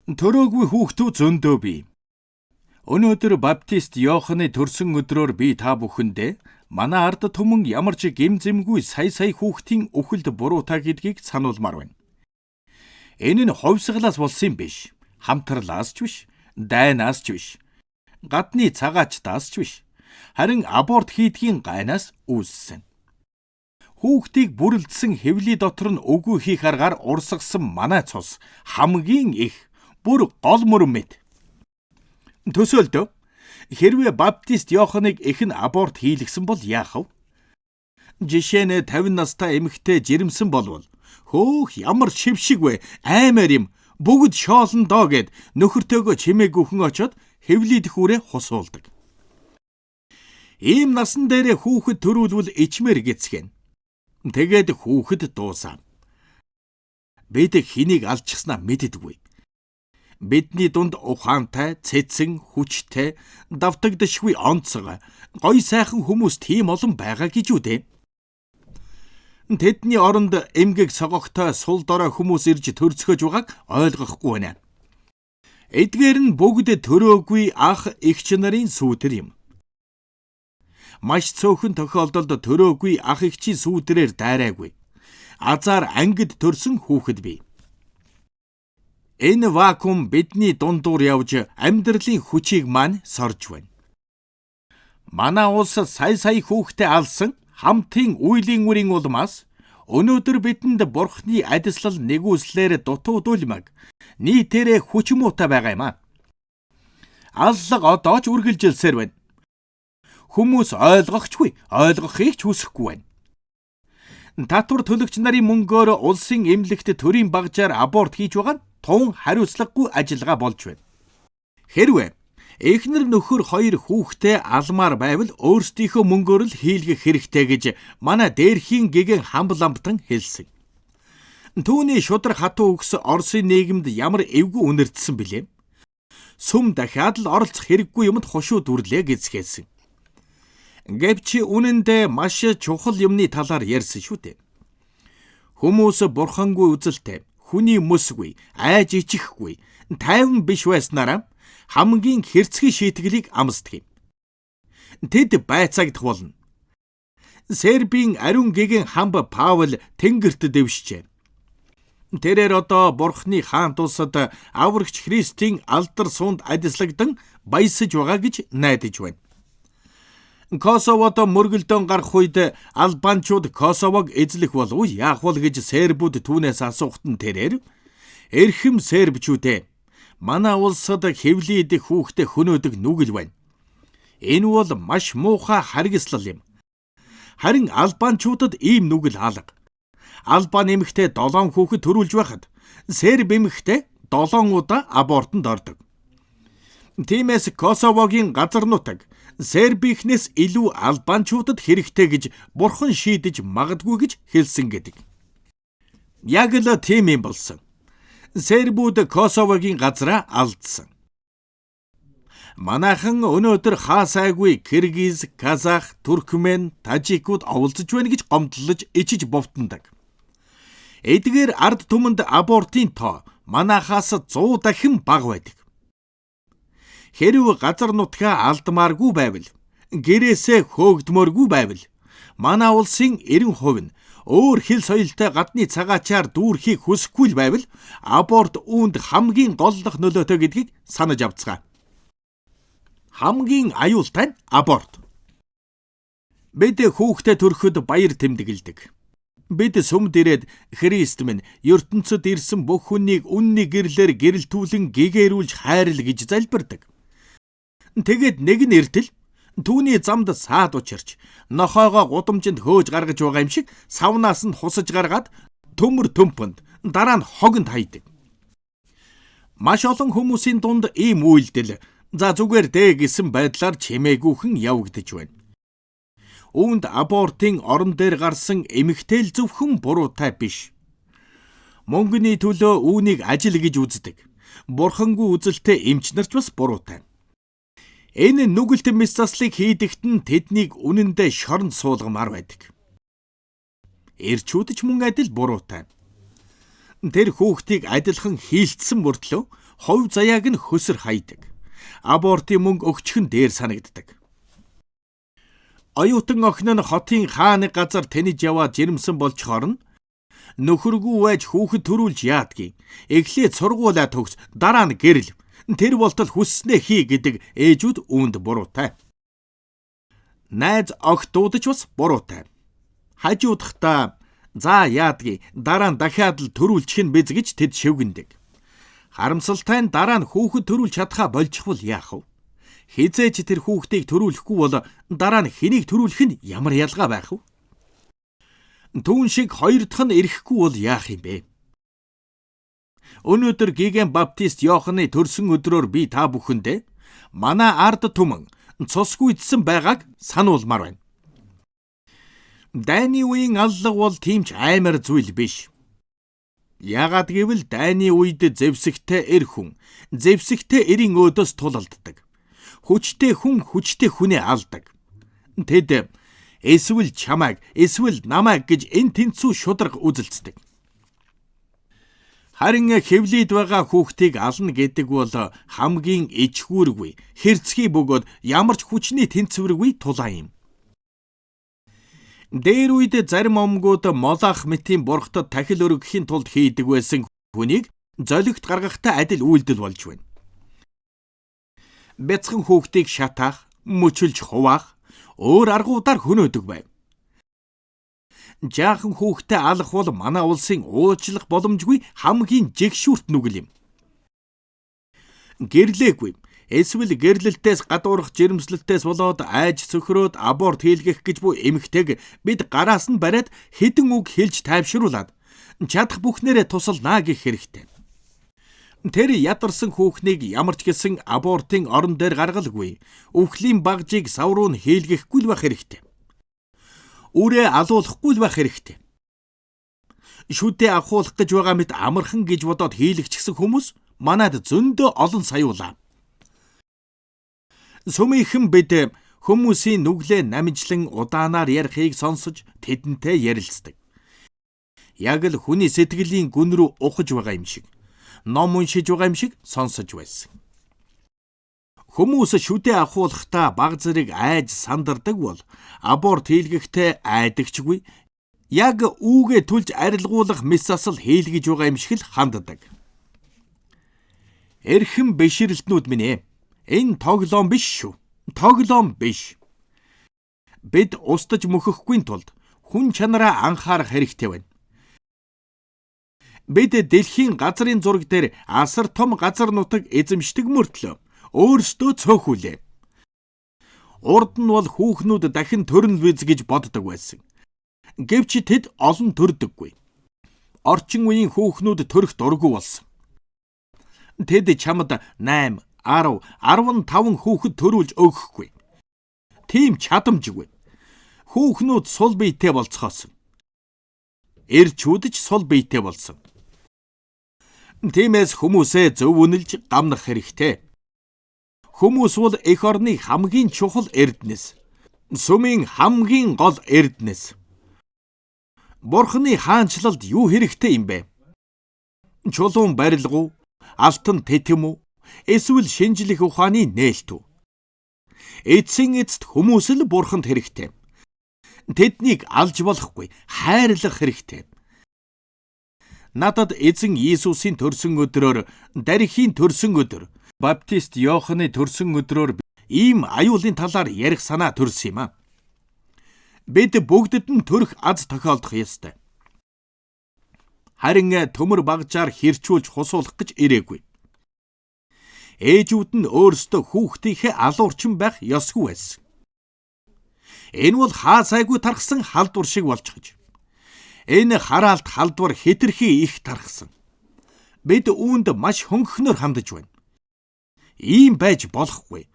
Төрөөгүй хүүхдүү зөндөө бий. Өнөөдөр Баптист Иоханны төрсөн өдрөөр би та бүхэндээ манай ард түмэн ямар ч гэм зэмгүй сая сая хүүхдийн үхэлд буруутай гэдгийг сануулмаар байна. Энэ нь хувьсгалаас болсон юм биш. Хамтарлаас ч биш, дайнаас ч биш. Гадны цагаачдаас ч биш. Харин аборт хийдгийн гайнаас үүссэн. Хүүхдийг бүрэлдсэн хэвлий дотор нь үгүй хийх аргаар урсгасан манай цус хамгийн их бүр гол мөрөн мэт. Төсөөлдөө. Хэрвээ Баптист Иоханыг эх нь аборт хийлгэсэн бол яах вэ? Жишээ нь 50 настай эмэгтэй жирэмсэн болвол хөөх ямар шившиг вэ? Аймаар юм. Бүгд шоолно доо гэд нөхөртөөгөө чимээгүйхэн очоод хэвлий дэхүүрээ хусуулдаг. Ийм насан дээрээ хүүхэд төрүүлвэл ичмээр гэцгэн. Тэгээд хүүхэд дуусаа. Бид хэнийг алчихснаа мэддэггүй. Бидний дунд ухаантай, цэцэн, хүчтэй, давтагдашгүй онцгой, гоё сайхан хүмүүс тийм олон байгаа гэж үү дээ. Тэдний оронд эмгэг согогтой сул дорой хүмүүс ирж төрцгөөж байгааг ойлгохгүй байна. Эдгээр нь бүгд төрөөгүй ах эгч нарын сүүдэр юм. Маш цөөхөн тохиолдолд төрөөгүй ах эгчийн сүүдрээр дайраагүй. Азаар ангид төрсөн хүүхэд бий. Энэ вакуум бидний дундуур явж амьдралын хүчийг маань сорж байна. Манай улс сая сая хүүхдээ алсан хамтын үйлийн үрийн улмаас өнөөдөр бидэнд бурхны адислал нэгүслээр дутуудулмаг нийтээрээ хүч муутай байгаа юм а. Аллага одоо ч үргэлжилсээр байна. Хүмүүс ойлгохчгүй, ойлгохыг ч хүсэхгүй байна. Татвар төлөгч нарын мөнгөөр улсын эмнэлэгт төрийн багжаар аборт хийж байгаа нь тун хариуцлагагүй ажиллагаа болж байна. Хэрвээ эхнэр нөхөр хоёр хүүхдээ алмаар байвал өөрсдийнхөө мөнгөөр л хийлгэх хэрэгтэй гэж манай дээрхийн гэгэн хамбламбтан хэлсэн. Түүний шударга хатуу үгс Оросын нийгэмд ямар эвгүй үнэртсэн билээ. Сүм дахиад л оролцох хэрэггүй юмд хошуу дүрлээ гэцгээсэн. Гэвч үнэндээ маш чухал юмны талаар ярьсан шүү дээ. Хүмүүс бурхангүй үзэлтэй, хүний мөсгүй, айж ичихгүй, тайван биш байснараа хамгийн хэрцгий шийтгэлийг амсдаг юм. Тэд байцаагдах болно. Сербийн ариун гэгэн хамб Паул тэнгэрт дэвшжээ. Тэрээр одоо бурхны хаант улсад аврагч Христийн алдар суунд адислагдан баясаж байгаа гэж найдаж байна. Косовод мөргөлдөөн гарах үед албанчууд Косовог эзлэх болов уу яах бол гэж сербүүд түүнээс асуухад нь тэрээр эрхэм сербчүүд ээ, манай улсад хэвлий идэх хүүхдээ хөнөөдөг нүгэл байна. Энэ бол маш муухай харгислал юм. Харин албанчуудад ийм нүгэл алга. Албан эмэгтэй 7 хүүхэд төрүүлж байхад серб эмэгтэй 7 удаа абортонд ордог. Тиймээс Косовогийн газар нутаг Сербийнхнээс илүү албанчуудад хэрэгтэй гэж бурхан шийдэж магадгүй гэж хэлсэн гэдэг. Яг л тийм юм болсон. Сербүүд Косовогийн газраа алдсан. Манайхан өнөөдөр хаа сайгүй Киргиз, Казах, Туркмен, Тажикууд оволцож байна гэж гомдлож ичиж бовтондог. Эдгээр ард түмэнд абортын тоо манайхаас 100 дахин бага байдаг. Хэрв газар нутгаа алдмааргүй байвал, гэрээсээ хөөгдмөөргүй байвал манай улсын 90% нь өөр хэл соёлтой гадны цагаачаар дүүрхийг хүсэхгүй л байвал аборт үүнд хамгийн голлох нөлөөтэй гэдгийг санаж авцгаая. Хамгийн аюултай нь аборт. Бид хүүхдээ төрөхөд баяр тэмдэглэдэг. Бид сүмд ирээд Христ минь ертөнцөд ирсэн бүх хүнийг үнний гэрлээр гэрэлтүүлэн гэгээрүүлж хайрл гэж залбирдаг. Тэгээд нэг нь эртэл түүний замд саад учирч нохойгоо гудамжинд хөөж гаргаж байгаа юм шиг савнаас нь хусаж гаргаад төмөр төмпөнд дараа нь хогонд хайдаг. Маш олон хүмүүсийн дунд ийм үйлдэл за зүгээр дээ гэсэн байдлаар чимээгүйхэн явагдаж байна. Үүнд абортын орон дээр гарсан эмэгтэй л зөвхөн буруутай биш. Мөнгөний төлөө үүнийг ажил гэж үздэг. Бурхангүй үзэлтэй эмч нар ч бас буруутай. Энэ нүгэлт мэс заслыг хийдэгт нь тэднийг үнэндээ шоронд суулгамаар байдаг. Эрчүүд ч мөн адил буруутай. Тэр хүүхдийг адилхан хийлцсэн мөртлөө Хувь заяаг нь хөсөр хайдаг. Абортын мөнгө өгчих нь дээр санагддаг. Оюутан охин нь хотын хаа нэг газар тэнэж яваад жирэмсэн болчхоор нь нөхөргүй байж хүүхэд төрүүлж яадгийг. Эхлээд сургуулаа төгс, дараа нь гэрэл. Тэр болтол хүсснээ хий гэдэг ээжүүд үүнд буруутай. Найз огт дуудаж бас буруутай. Хажуудахдаа за яадгийг, дараа нь дахиад л төрүүлчих нь биз гэж тэд шивгэндэг. Харамсалтай нь дараа нь хүүхэд төрүүлж чадхаа болчихвол яах вэ? Хизээч тэр хүүхдийг төрүүлэхгүй бол дараа нь хэнийг төрүүлэх нь ямар ялгаа байх вэ? Түүн шиг хоёр дахь нь ирэхгүй бол яах юм бэ? Өнөөдөр Гигэн Баптист Иоханны төрсөн өдрөөр би та бүхэндээ манай ард түмэн цусгүйдсэн байгааг сануулмаар байна. Дайны үеийн аллага бол тийм ч аймар зүйл биш. Яагаад гэвэл дайны үед зэвсэгтэй эр хүн зэвсэгтэй эрийн өөдөөс тулалддаг. Хүчтэй хүн хүчтэй хүнээ алдаг. Тэд эсвэл чамайг, эсвэл намайг гэж энэ тэнцүү шударга үзэлцдэг. Харин хэвлийд байгаа хүүхдийг ална гэдэг бол хамгийн ичгүүргүй, хэрцгий бөгөөд ямар ч хүчний тэнцвэргүй тулаан юм. Дээр үед зарим омгууд Молох мэтийн бурхтад тахил өргөхийн тулд хийдэг байсан хүнийг золигт гаргахтай адил үйлдэл болж байна. Бяцхан хүүхдийг шатаах, мөчөлж хуваах өөр аргуудаар хөнөөдөг байв. Жаахан хүүхдээ алах бол манай улсын уучлах боломжгүй хамгийн жигшүүрт нүгэл юм. Гэрлээгүй эсвэл гэрлэлтээс гадуурх жирэмслэлтээс болоод айж цөхрөөд аборт хийлгэх гэж буй эмэгтэйг бид гараас нь бариад хэдэн үг хэлж тайвшруулад чадах бүхнээрээ тусалнаа гэх хэрэгтэй. Тэр ядарсан хүүхнийг ямар ч гэсэн абортын орон дээр гаргалгүй. Үхлийн багжийг сав руу нь хийлгэхгүй л байх хэрэгтэй. Үрээ алуулахгүй л байх хэрэгтэй. Шүдээ авахуулах гэж байгаа мэт амархан гэж бодоод хийлгэчихсэн хүмүүс манад зөндөө олон саюулаа. Сүмийнхэн бид хүмүүсийн нүглээ намжлан удаанаар ярихыг сонсож тэдэнтэй ярилцдаг. Яг л хүний сэтгэлийн гүн рүү ухаж байгаа юм шиг, ном уншиж байгаа юм шиг сонсож байсан. Хүмүүс шүдээ авахуулахдаа баг зэрэг айж сандардаг бол аборт хийлгэхдээ айдагчгүй, яг үүгээ түлж арилгуулах мэс засал хийлгэж байгаа юм шиг л ханддаг. Эрхэм бишрэлтнүүд минь ээ. Энэ тоглоом биш шүү. Тоглоом биш. Бид устж мөхөхгүй тулд хүн чанараа анхаарах хэрэгтэй байна. Бид дэлхийн газрын зураг дээр асар том газар нутаг эзэмшдэг мөртлөө өөрсдөө цөөхүүлээ. Урд нь бол хүүхнүүд дахин төрнө биз гэж боддог байсан. Гэвч тэд олон төрдөггүй. Орчин үеийн хүүхнүүд төрөх дургүй болсон. Тэд чамд 8, 10, 15 хүүхэд төрүүлж өгөхгүй. Тийм чадамжгүй. Хүүхнүүд сул биетэй болцгоосон. Эрчүүд ч сул биетэй болсон. Тиймээс хүмүүсээ зөв үнэлж гамнах хэрэгтэй. Хүмүүс бол эх орны хамгийн чухал эрдэнэс. Сүмийн хамгийн гол эрдэнэс. Бурхны хаанчлалд юу хэрэгтэй юм бэ? Чулуун барилга уу? Алтан тэтэм үү? Эсвэл шинжлэх ухааны нээлт үү? Эцсийн эцэст хүмүүс л бурханд хэрэгтэй. Тэднийг алж болохгүй, хайрлах хэрэгтэй. Надад эзэн Иесусийн төрсөн өдрөөр, дарихийн төрсөн өдөр, Баптист Иоханы төрсөн өдрөөр ийм аюулын талаар ярих санаа төрсөн юм аа. Бид бүгдэд нь төрөх аз тохиолдох ёстой. Харин төмөр багжаар хэрчүүлж хусуулах гэж ирээгүй. Ээжүүд нь өөрсдөө хүүхдийнхээ алуурчин байх ёсгүй байсан. Энэ бол хаа сайгүй тархсан халдвар шиг болчихож. Энэ хараалт халдвар хэтэрхий их тархсан. Бид үүнд маш хөнгөхнөр хандаж байна. Ийм байж болохгүй.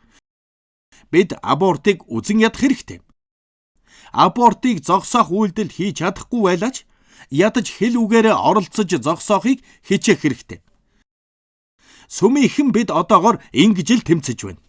Бид абортыг үзен ядах хэрэгтэй. Абортыг зогсоох үйлдэл хийж чадахгүй байлаач ядаж хэл үгээрээ оролцож зогсоохыг хичээх хэрэгтэй. Сүмийнхэн бид одоогоор ингэж л тэмцэж байна.